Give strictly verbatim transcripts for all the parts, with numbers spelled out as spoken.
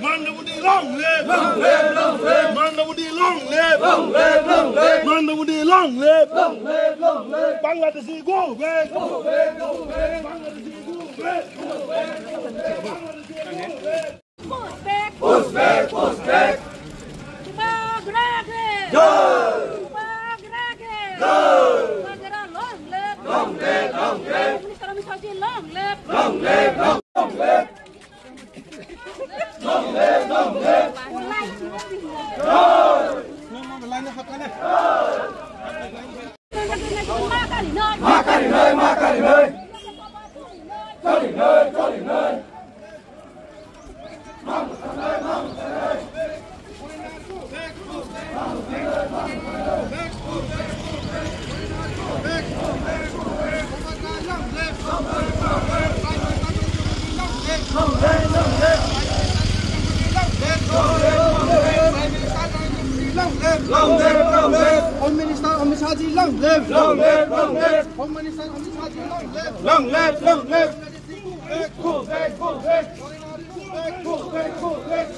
Mandabudi long live! Long live, long live! Mandabudi long live! Long live, long live! Mandabudi long live! Long live, long live! Bangladeshi go back! Go back, go back! Bangladeshi go back! Go back, go back! Bangladeshi go back! Push back, push back, push back! Bubagra ge! Jai! Bubagra ge! Jai! Bubagra long live! Long live, long live! Prime Minister Amit Shah ji long live! Long live, long live! Long live, long live. Home Minister Amit Shah ji long live. Long live, long live. Home Minister Amit Shah ji long live. Long live, long live. Go back, go back. Go back, go back.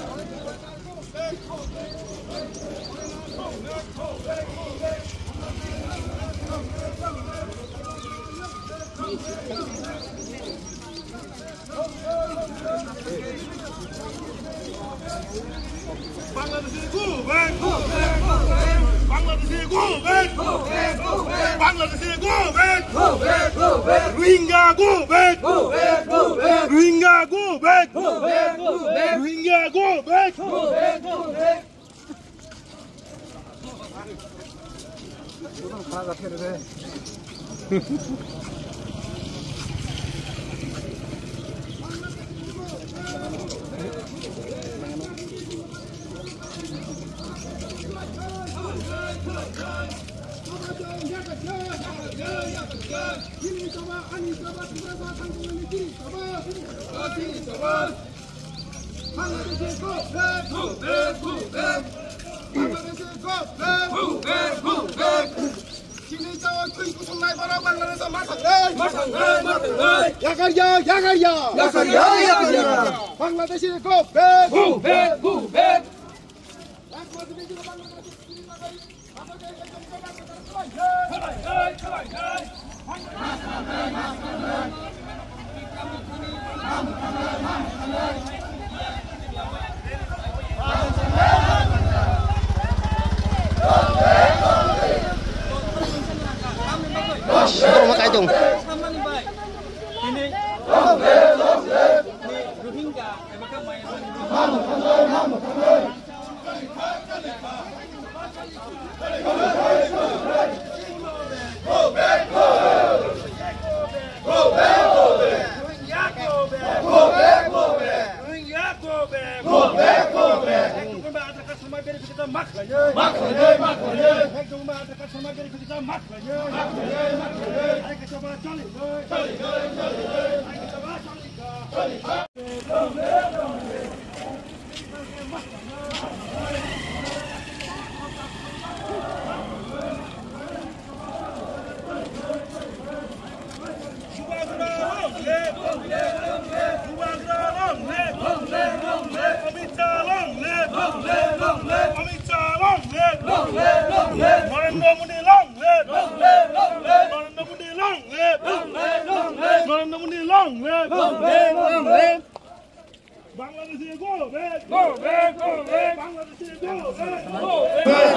Bangladeshi go back! Bangladeshi go back! Bangladeshi go back! Rohingya go back! Rohingya go back! Rohingya go back! Bangladeshi go back! Go back, go back! Bangladeshi go back! Go back, go back! Chini chao twi kusung nai borok Bangladesh ma thangnai! Ma thangnai, ma thangnai! Yakarya, yakarya! Yakarya, yakarya! Bangladeshi go back! Go back, go back! Borok ma kaitung. Bubagra long live! Bubagra long live! Long live, long live! Amit Shah long live! Long live, long live! Amit Shah long live! Long live, long live! Narendra Modi long live! Long live, long live! Narendra Modi long live! Long live, long live! Narendra Modi long live! Long live, long live! Bangladeshi go back! Go back, go back! Bangladeshi go back! Go back!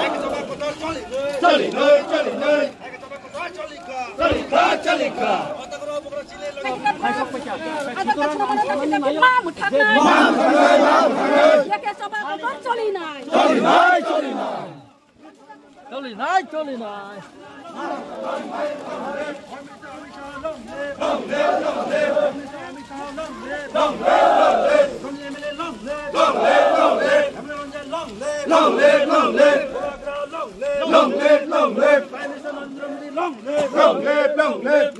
Chali noi, chali noi! Chali ka, chali ka! Chali nai, chali nai! Choli nai, choli nai. Long live, long live. Long live, long live. Long live, long live. Long live, long live.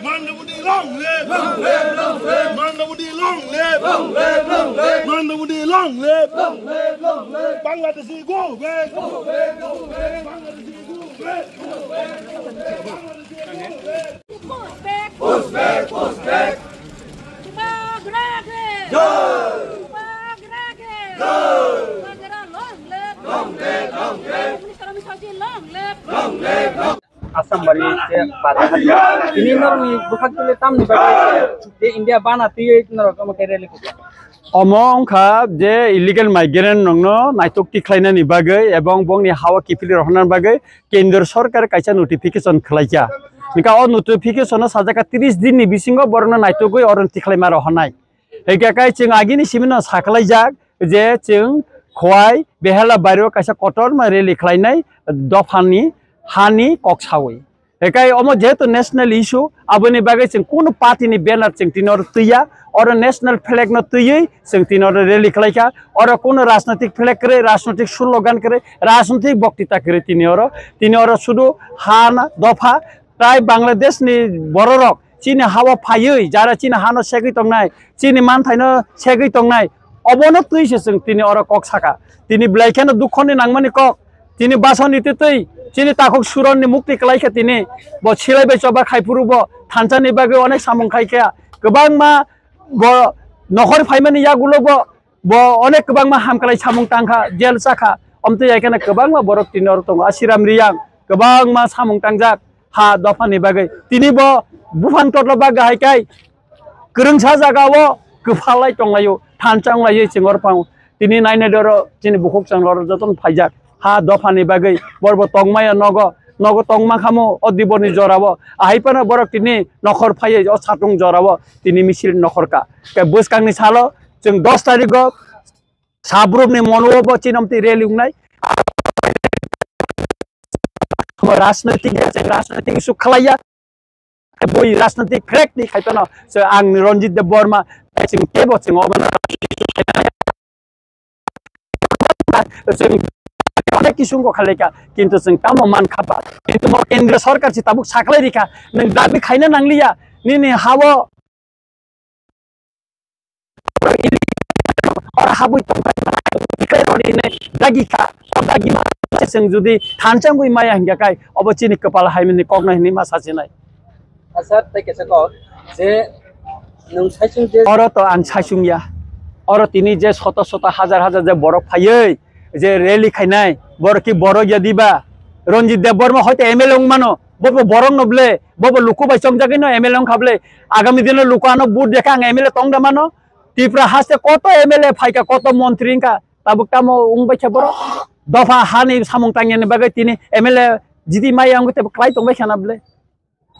Mandabudi long live! Long live, long live! Mandabudi long live! Long live, long live! Mandabudi long live! Long live, long live! Bangladeshi go back! Go back, go back! Bangladeshi go back! Go back, go back! Bangladeshi go back! Tini norokni bwkhak tuli tamni bagwi je India bana twiwi norok omo khe rally khaijak. Omo wngkha je illegal migrant rokno naitok tikhlainani bagwi ebong bongni hawa kiphilwi rohornani bagwi Kendra Sorkar kaisa notification khwlaikha. Hingkha o notification o sajak kha tris din ni bisingo borokno naitogwi oro tikhlaima rohornai. Hingkha khe chwng agini simi no sakhlaijak je chwng Khowai Behela Bario kaisa kotorma rally khlainai dophani hani kok sawi. Hingkha omo jehetu national issue, aboni bagwi chwng kunu party ni banner chwng tini oro twiya, oro national flag no twiwi chwng tini oro rally khlaikha. Oro kunu rajnoitik flag kwrwi, rajnoitik slogan kwrwi, rajnoitik boktita kwrwi tini oro. Tini oro sudu hana dopha, tai Bangladesh ni bororok chini hao phaiwi, jara chini hano segwi tongnai, chini manthaino segwi tongnai, obono twi se chwng tini oro kok saka. Tini belai kheno dukhoni nangmani kok, tini basoni twi twi, chini takhuk suronni mukti kwlai kha tini, bo silai bai choba khai phuru bo thansa ni bagwi onek samung khai kha, kwbangma bo nokhor phaimani yagulo bo, bo onek kwbangma hamkwlai samung tang kha, jail cha kha, omtwi hai kheno kwbangma borok tini oro tongo, Asiram Riyang kwbangma samung tangjak. Ha dophani bagwi. Tini bo buphang totlo bagwi hai kai kwrwngsa jagao kwphalai tonglaio, thansa wnglaiwi chwng oro phango. Tini nainai doro chini bukhuk chwng oro jotono phaijak. Ha dophani bagwi borbo tongmaya nogo, nogo tongma khamo o diboni jorao. Ahai phano borok tini nokhor phaiwi o satung jorao tini misil nokhor ka. Khe bwskangni salo chwng dos tarikgo Sabrumni mono bo chinomti rally wngnai. Rajnoitik ya, rajnoitik issue khlaiya. Boi rajnoitik flag ni khai tono. So ang Ranjit Deb Barma, chwng tebo chwng obo no. Chwng onek kisu wngkha khlaika, kintu chwng tamo man khaba. Kintu mo Kendra Sorkar si tabuk saklai rikha. Nwng dabi khaina nangliya. Nini hao Oro habwi tongkha, tikai rodi hinwi dagi kha, o dagi ma se chwng jodi thansa wngwi maya hinkha kai, obo chini kwpal hai mani koknai hinwi ma sachinai. Asa tei kaisa kok je nwng saisung je oro to ang saisung ya. Oro tini je soto soto hajar hajar je borok phaiwi je rally khainai, borok ki borok ya diba? Ranjit Deb Barma hoite M L A wng mano, bo bo borok no ble, bo bo luku bai chongjagwi no M L A wng kha ble. Agami dino luku ano vote dekha ang M L A tong da mano. Tripura haste koto M L A phaikha, koto montri wngkha, tabuk tamo wngbaikha borok. Dopha hani samung tangyani bagwi tini M L A jiti maya wngwi tebo kwlai tongbaikha na ble.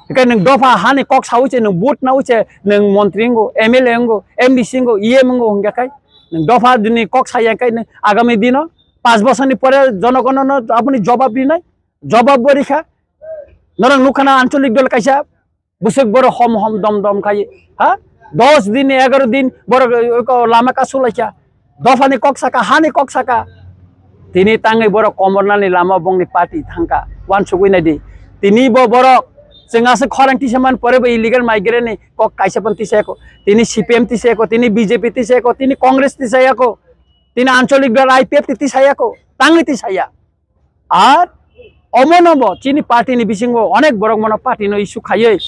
Hingkhe nwng dopha hani kok sawi se, nwng vote nawi se, nwng montri wngo, M L A wngo, M D C wngo, E M wngo hingkha khai nwng dopha dini kok saya khai nwng agami dino panch bosorni pore jonogonono aboni jobab rinai, jobab bo rikha. Norok nukha na ancholik dol kaisa bwswk borok hom hom dom dom khai, ha? Dos din, egaro din borok, eh, ko lama kasu laikha. Dophani kok saka, hani kok saka. Tini tangwi borok komornani lama bongni party thangkha. Wansugwi naidi. Tini bo borok chwng aswk khorang tisa man pore bo illegal migrant ni kok kaisa pon tisa yako. Tini C P M tisa yako, tini B J P tisa yako, tini Congress tisa yako. Tini ancholik dol I P F T tisa yako. Tangwi tisa ya. Ar omono bo chini party ni bisingo onek borok mono party no issue khaiwi,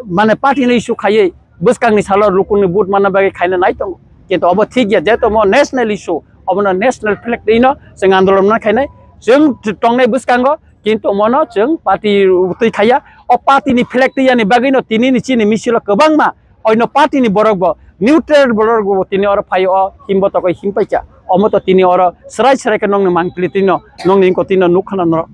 mane party no issue khaiwi bwskangni salo lukungni vote manna bagwi khaina nai tongo. Kintu obo thik ya, jehetu omo national issue, obono national flag twi no chwng andolon ma khainai. Chwng tongnai bwskango, kintu omono chwng party twi khaiya. O party ni flag twi yani bagwi no tini ni chini misilo kwbangma Oino party ni borok bo, neutral borok bo tini oro phai o himbo tokoi him paikha. Omo to tini oro srai srai khe nongni mangpili tino, nongni wngkho tino nukha na norok.